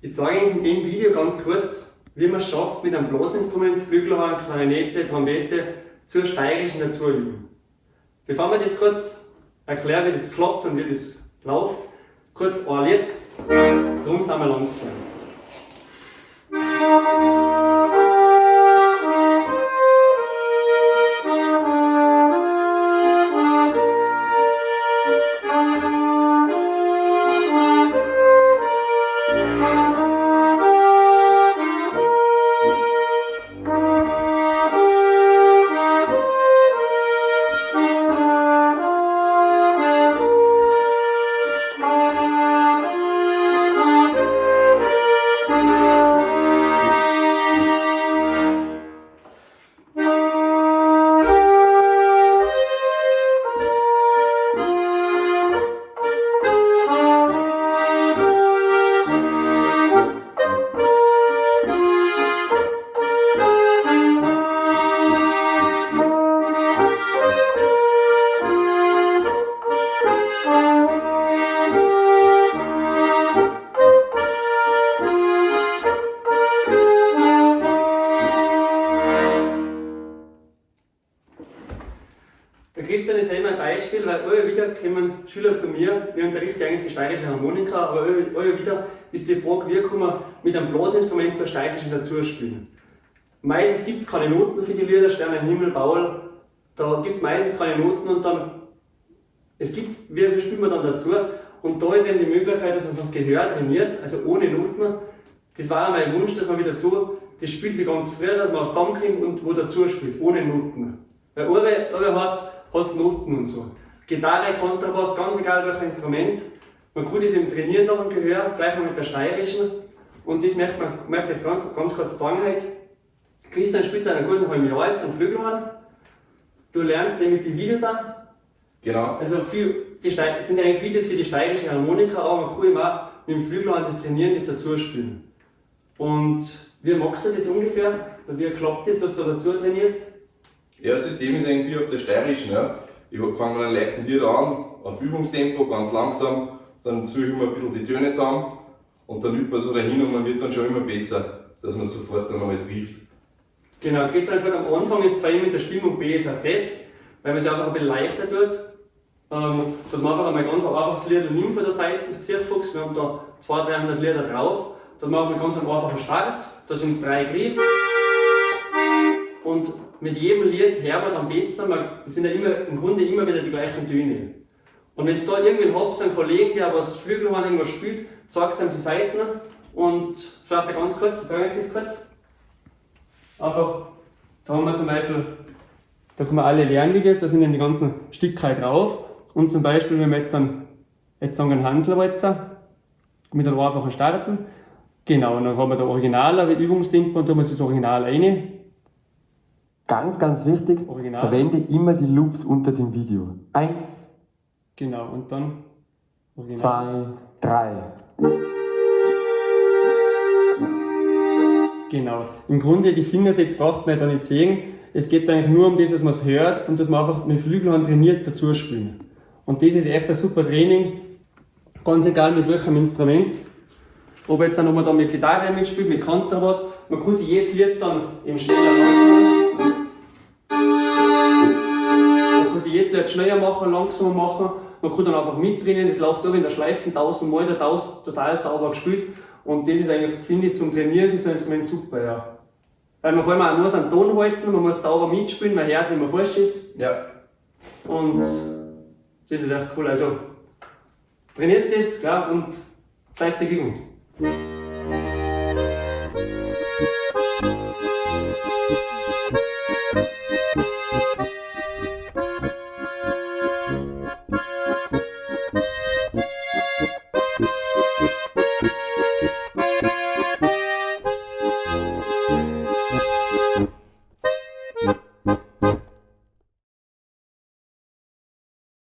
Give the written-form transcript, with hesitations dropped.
Ich zeige euch in dem Video ganz kurz, wie man es schafft, mit einem Blasinstrument, Flügelhorn, Klarinette, Trompete zur steirischen dazu üben. Bevor wir das kurz erklären, wie das klappt und wie das läuft, kurz ein Lied, drum sind wir Landsleute. Der Christian ist ja immer ein Beispiel, weil immer wieder kommen Schüler zu mir, die unterrichten eigentlich die steirische Harmonika, aber immer wieder ist die Frage, wie kann man mit einem Blasinstrument zur steirischen dazu spielen. Meistens gibt es keine Noten für die Lieder, Sterne im Himmel, Baul, da gibt es meistens keine Noten und dann, es gibt, wie spielt man dann dazu? Und da ist eben die Möglichkeit, dass man es noch Gehör trainiert, also ohne Noten. Das war auch mein Wunsch, dass man wieder so das spielt wie ganz früher, dass man auch zusammenkommt und wo dazu spielt, ohne Noten. Weil alle hast Noten und so. Gitarre, Kontrabass, ganz egal welches Instrument. Man kann das im Trainieren noch im Gehör, gleich mal mit der steirischen. Und das möchte ich ganz, ganz kurz sagen heute. Christian spielt seit einem guten halben Jahr jetzt am Flügelhorn. Du lernst den mit den Videos auch. Genau. Also viel, die sind eigentlich Videos für die steirische Harmonika, aber man kann eben auch mit dem Flügelhorn das Trainieren, das dazu spielen. Und wie magst du das ungefähr? Wie klappt das, dass du dazu trainierst? Ja, das System ist irgendwie auf der steirischen. Ja. Ich fange mit einem leichten Lied an, auf Übungstempo, ganz langsam, dann suche ich mir ein bisschen die Töne zusammen und dann übt man so dahin und man wird dann schon immer besser, dass man sofort dann einmal trifft. Genau, Christian hat gesagt, am Anfang ist es bei ihm mit der Stimmung besser als das, weil man sich einfach ein bisschen leichter tut. Dass man einfach einmal ganz einfaches Lied nimmt von der Seite, Zirchfuchs, wir haben da 200, 300 Lieder drauf. Dann machen wir ganz einen einfachen Start, da sind 3 Griffe. Und mit jedem Lied hört man dann besser, es sind ja im Grunde immer wieder die gleichen Töne. Und wenn es da irgendwen habt, einen Kollegen, der was Flügelhorn irgendwas spielt, zeigt ihm die Seiten und vielleicht auch ganz kurz, ich zeige euch das kurz. Einfach, da haben wir zum Beispiel, da kommen alle Lernvideos, da sind dann die ganzen Stücke drauf. Und zum Beispiel, wenn wir jetzt sagen einen Hanselwalzer, mit einem einfachen Starten. Genau, und dann haben wir da Original, wie Übungstempo, und da haben wir das Original rein. Ganz, ganz wichtig, Original. Verwende immer die Loops unter dem Video. 1, Genau, und dann Original. 2, 3. Genau. Im Grunde, die Fingersätze braucht man ja da nicht sehen. Es geht eigentlich nur um das, was man hört und dass man einfach mit Flügelhorn trainiert dazu spielen. Und das ist echt ein super Training, ganz egal mit welchem Instrument. Ob jetzt auch noch man da mit Gitarre mitspielt, mit Kontrabass, man kann sich jedes Lied dann eben schneller machen. Man kann sich jedes Lied schneller machen, langsamer machen. Man kann dann einfach mittrainieren, das läuft auch in der Schleife 1000 Mal, der 1000 total sauber gespielt. Und das ist eigentlich, finde ich, zum Trainieren für so ein Instrument super, ja. Weil man vor allem auch muss einen Ton halten, man muss sauber mitspielen, man hört, wenn man falsch ist. Ja. Und das ist echt cool. Also trainiert das, klar, und fleißig üben.